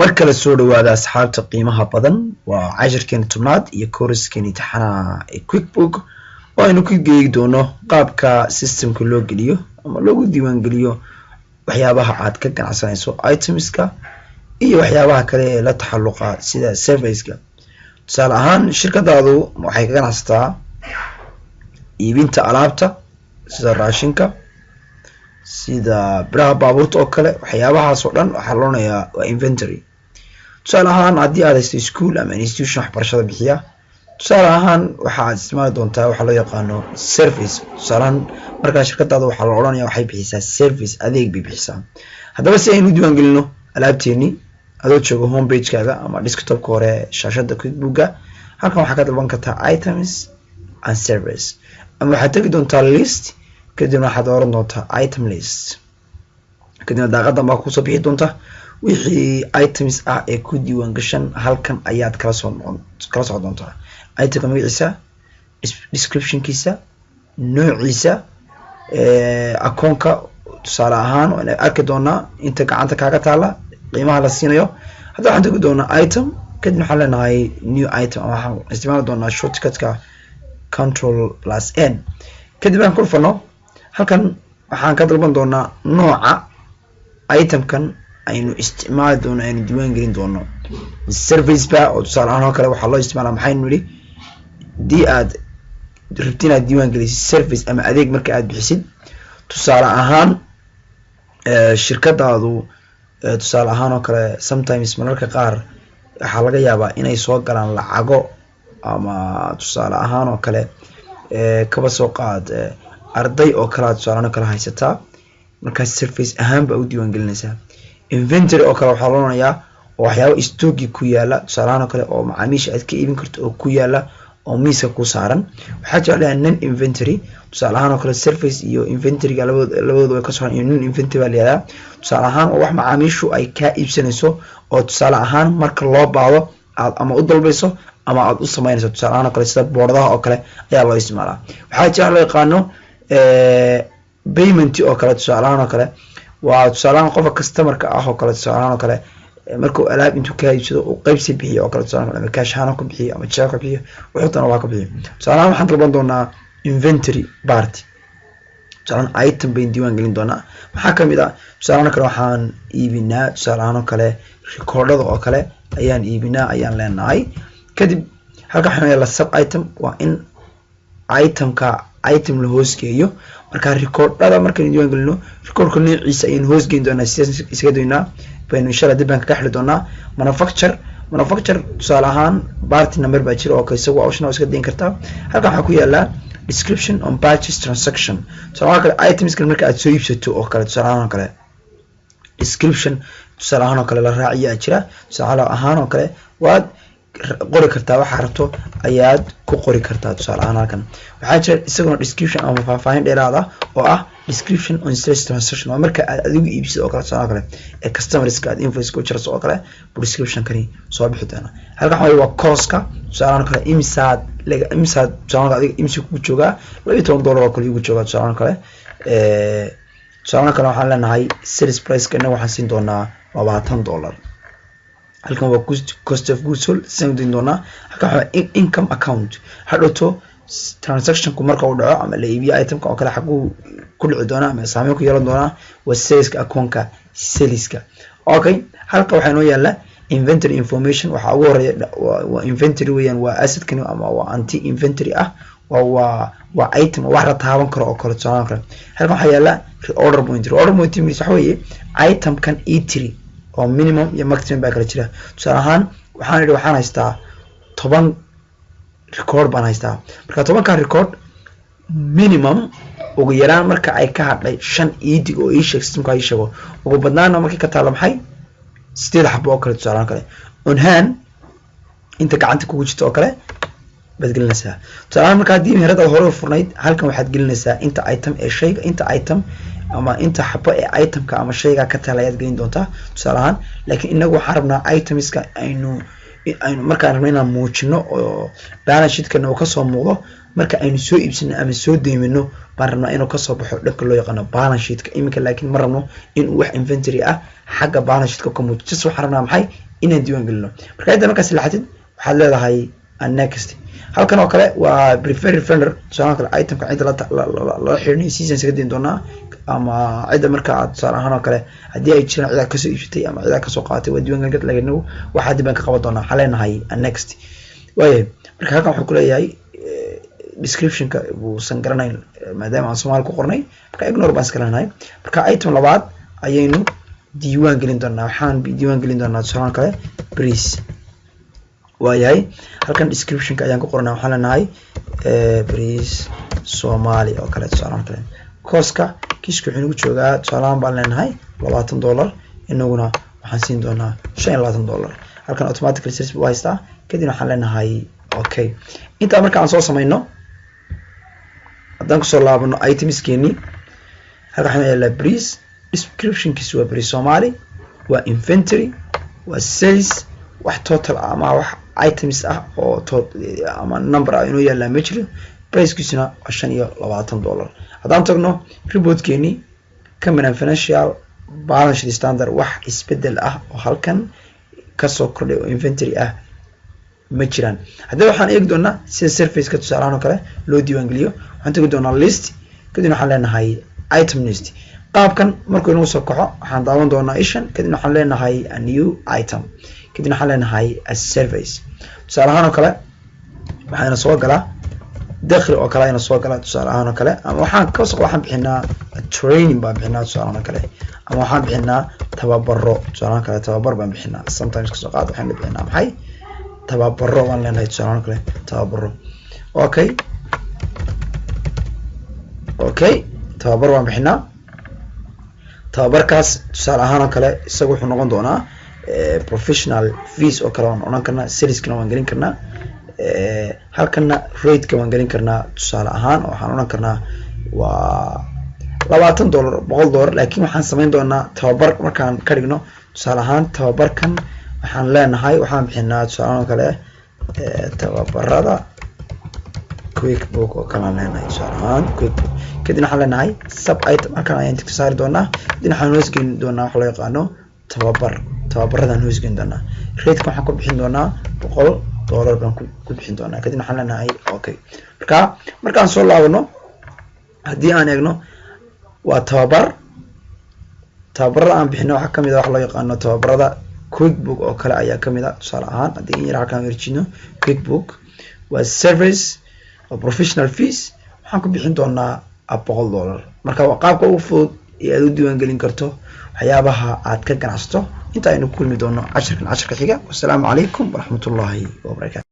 Mar kale soo dhawaada, asxaabta qiimaha badan. Waa cashirkeeni 10aad iyo course-keeni imtixaanaha ee QuickBook, oo aynu ku geegi doono qaabka systemka loo geliyo ama loogu diiwaan geliyo waxyaabaha aad ka ganacsanayso, itemska iyo waxyaabaha kale ee la taxaluqa sida serviceka. Tusaale ahaan, shirkadaadu waxay ka ganacsataa iibinta alaabta sida raashinka, sida biraha baabuurta oo kale. Waxyaabahaas oo dhan waxaa la odhanayaa waa inventory. Tusaale ahaan, haddii aad haysto school ama institution waxbarashada bixiya, tusaale ahaan, waxaad isticmaali doontaa waxaa loo yaqaano service. Tusaale ahaan, markaa shirkadaada waxaa la odhanaya waxay bixisaa service, adeeg bay bixisaa. Haddaba, si aynu u diiwaan gelino alaabteeni, adoo joogo home pagekaaga ama desktopka hore, shaashada QuickBooka, halkan waxaa ka dalban kartaa items and service, ama waxaad tegi doontaa list, kadibna waxaad oran doontaa item list. Kadibna daaqadan baa kusoo bixi doonta. Wixii items ah ee ku diiwaan gashan halkan ayaad kala soo noqon kala socon doontaa: itemka magaciisa, descriptionkiisa, noociisa, akoonka. Tusaale ahaan, waan arki doonaa inta gacanta kaaga taala, qiimaha la siinayo. Hadda waxaan tegi doonaa item, kadib waxaan leenahay new item, ama waxaan isticmaali doonaa shortcutka Control plus N. Kadib aan ku dhufano halkan, waxaan ka dalban doonaa nooca itemkan aynu isticmaali doono, aynu diiwaan gelin doono. Service ba oo tusaale ahaan oo kale waxaa loo isticmaala, maxaynu nidhi, hadii aad rabti inaad diiwaan gelisid service ama adeeg marka aad bixisid. Tusaale ahaan, shirkadaadu, tusaale ahaan oo kale, sometimes, mararka qaar, waxaa laga yaabaa inay soo galaan lacago, ama tusaale ahaan oo kale, kaba soo qaad arday oo kale aad tusaale ahaan oo kale haysataa, markaas service ahaan baa u diiwaan gelinaysaa. Inventory oo kale waxaa la odhanayaa oo waxyaaba stock-gii ku yaala, tusaalahaan oo kale, oo macaamiisha aad ka iibin karto oo ku yaala oo miiska ku saaran. Waxaa jira dhahaa non inventory. Tusaale ahaan oo kale, service iyo inventoryga labadooda way ka socon, iyo non inventory baa la yihahdaa. Tusaale ahaan, oo wax macaamiishu ay kaa iibsanayso oo tusaale ahaan marka loo baahdo aad ama u dalbayso ama aad u sameynayso. Tusaale ahaan oo kale, sida boordaha oo kale ayaa loo isticmaalaa. Waxaa jira loo yaqaano payment oo kale. Tusaale ahaan oo kale, waa tusaale ahaan qofka customerka ah oo kale, tusaale ahaan oo kale, markuu alaab intuu kaa iibsado uu qaybsi bixiyo oo kale, tusaale kale, ama cash ahaan ku bixiyo ama check ka bixiyo, wuxuu dana waa ka bixiyo. Tusaale ahaan, waxaan dalban doonaa inventory part. Tusaale ahaan, item bayn diiwaan gelin doonaa. Maxaa kamid ah? Tusaale ahaan oo kale, waxaan iibinaa, tusaale ahaan oo kale, recordada oo kale ayaan iibinaa ayaan leenahay. Kadib halka waxaan yaala sub item, waa in itemka item la hoosgeeyo. Marka recordada markaynu diiwaan gelino, recordka noociisa ayaynu hoosgeyn doonaa. Sidaas isaga doonaa baynu, insha Allah, dib baan kaga xidhi doonaa. Manufacture, tusaale ahaan, part number baa jira oo kale, isagu option waa iska dayn kartaa. Halkan waxaa ku yaala description on purchase transaction. Tusaale ahaan kale, itemskan marka aad soo iibsato oo kale, tusaale ahaan oo kale, description tusaale ahaan oo kale la raaciyaa jira. Tusaale ahaan oo kale, waad qori kartaa, waxaa rabto ayaad ku qori kartaa. Tusaale ahaan, halkan waxaa jira isaguna description ama faahfaahin dheeraad ah oo ah description on sales transaction. Waa marka aad adigu iibsid oo kale, tusaale kale, ee customerska aad invoice ku jirto oo kale buu description kani soo bixi doona. Halkan waxa waa costka. Tusaale ahaan kale, imisaad laga imisaad, tusaale kale, adiga imisi kugu joogaa? $12 oo kale igu joogaa, tusaale kale. Tusaale kale, waxaan leenahay sales priceka innaga waxaan siin doonaa $20. Halkan waa cost of goods sold, sidaan udin doonaa. Halkan waxaa income account. Hadhowto transactionku marka uu dhaco ama la iibiyo itemka oo kale, xaguu ku dhici doonaa ama saameyn ku yeelan doonaa? Waa saleska, akoonka saleska. Okay, halka waxaa inoo yaala inventory information. Waxaa ugu horeeya waa inventory weeyaan, waa assetkani ama waa anti inventory ah, waa item, wax la taaban karo oo kale, tusaale kale. Halkan waxaa yaala reorder point. Reorder point means waxa weeye itemkan e3 oo minimum iyo maximum baa kala jira. Tusaale ahaan, waxaan idhi waxaan haystaa 10 record baan haystaa. Marka 10-kan record minimum, ugu yaraan, marka ay ka hadhay shan idig oo ii sheeg, systemka ii sheego, ugu badnaana markay ka taalo maxay, sideed xabo oo kale, tusaale kale. On hand, inta gacanta kugu jirta oo kale baad gelinaysaa. Tusaale marka haddii meheradaad hore u furnayd, halkan waxaad gelinaysaa inta item ee shayga, inta item ama inta xabo ee itemka ama shayga ka taala ayaad gelin doontaa, tusaale ahaan. Laakiin inagu waxaan rabnaa itemska aynu markaan rabno inaan muujino oo balance sheetkana uu kasoo muuqdo marka aynu soo iibsano ama soo deymino baan rabnaa inuu kasoo baxo dhanka loo yaqaano balance sheetka iminka. Laakiin ma rabno inuu wax inventory ah xagga balance sheetka ka muujiyo. Just waxaan rabnaa maxay? Inaan diiwaan gelino. Marka inta markaas laxatid, waxaad leedahay next. Halkan oo kale waa preferred vendor. Tusaale kale, itemka cidda lala xiriirinayo season iskaga dayn doonaa, ama cidda marka aad, tusaale ahaan oo kale, haddii ay jiraan cidaa kasoo iibsatay ama cidaa kasoo qaadatay, waa diiwaan gelin karta, lakin inagu waxaa dib baan ka qaban doonaa. Waxaan leenahay next. Waayahay, marka halkan wuxuu kuleeyahay descriptionka buusan garanayn maadaama aan Soomaali ku qornay. Marka ignore baan iska leenahay. Marka item labaad ayaynu diiwaan gelin doonaa. Waxaan diiwaan gelin doonaa, tusaale kale, bariis. Waayahay, halkan descriptionka ayaan ku qoranaa. Waxaan leenahay bariis Soomaali oo kale, tusaale kale. Costka kiiska wuxuu nagu joogaa, tusaalahaan baan leenahay, $20. Inaguna waxaan siin doonaa $25. Halkan automatically sales buu haystaa. Kadibna waxaan leenahay okay. Intaa marka aan soo samayno, haddaan kusoo laabano itemskeeni, halkan waxaan yaallaa bariis, descriptionkiisu waa bariis Soomaali, waa inventory, waa sales. Wax total ama wax items ah oo ama number ah inuu yaallaa ma jiro. Pricekiisuna waa $25. Haddaan tagno reportkeeni, company and financial balance sheet standard, wax isbedel ah oo halkan kasoo kordhay oo inventory ah ma jiraan. Haddaba waxaan eegi doonaa sida serviceka, tusaalahaan oo kale, loo diiwaangeliyo. Waxaan tegi doonaa list, kadibna waxaan leenahay item list. Qaabkan markuu inagu soo kaxo, waxaan daawan doonaa ishan. Kadibna waxaan leenahay a new item. Kadibna waxaan leenahay a service. Tusaale ahaan oo kale, waxaana soo galaa dakhli oo kale ayna soo galaa, tusaale ahaan oo kale, ama waxaan kasoo waxaan bixinaa training baan bixinaa, tusaale ahaan oo kale, ama waxaan bixinaa tababaro, tusaale ahaan kale, tababar baan bixinaa. Sometimes kasoo qaad waxaan bixinaa maxay? Tababaro baan leenahay, tusaale ahaan kale, tababaro. Okay, tababar baan bixinaa. Tababarkaas, tusaale ahaan oo kale, isaga wuxuu noqon doonaa professional fees oo kale waan odhan karnaa. Saleskana waan gelin karnaa. Halkana rateka waan gelin karnaa, tusaale ahaan, oo waxaan odhan karnaa waa $20, $100. Laakiin waxaan samayn doonaa tababar markaan ka dhigno, tusaale ahaan, tababarkan waxaan leenahay waxaan bixinaa, tusaale ahaan oo kale, tababarada QuickBook oo kale aan leenahay, tusaale ahaan QuickBook. Kadibna waxaan leenahay sub item. Halkan ayaan tigta saari doonaa. Kadibna waxaan hoos geyn doonaa waxa loo yaqaano tababar. Tababaradaan hoos geyn doonaa. Rateka waxaan ku bixin doonaa $100 baan ku bixin doonaa. Kadibna waxaan leenahay okay. Marka markaan soo laabano, haddii aan eegno, waa tababar. Tababarada aan bixino waxaa kamid a waxa loo yaqaano tababarada QuickBook oo kale ayaa kamid a. Tusaale ahaan, haddii in yar halkaan erjino, QuickBook waa service, waa professional fees. Waxaan ku bixin doonaa $100. Marka waa qaabka ugu fudud ee aad u diiwaan gelin karto waxyaabaha aad ka ganacsato. Inta aynu ku kulmi doono cashirkan cashirka xiga, wasalaamu calaykum waraxmatullaahi wabarakatu.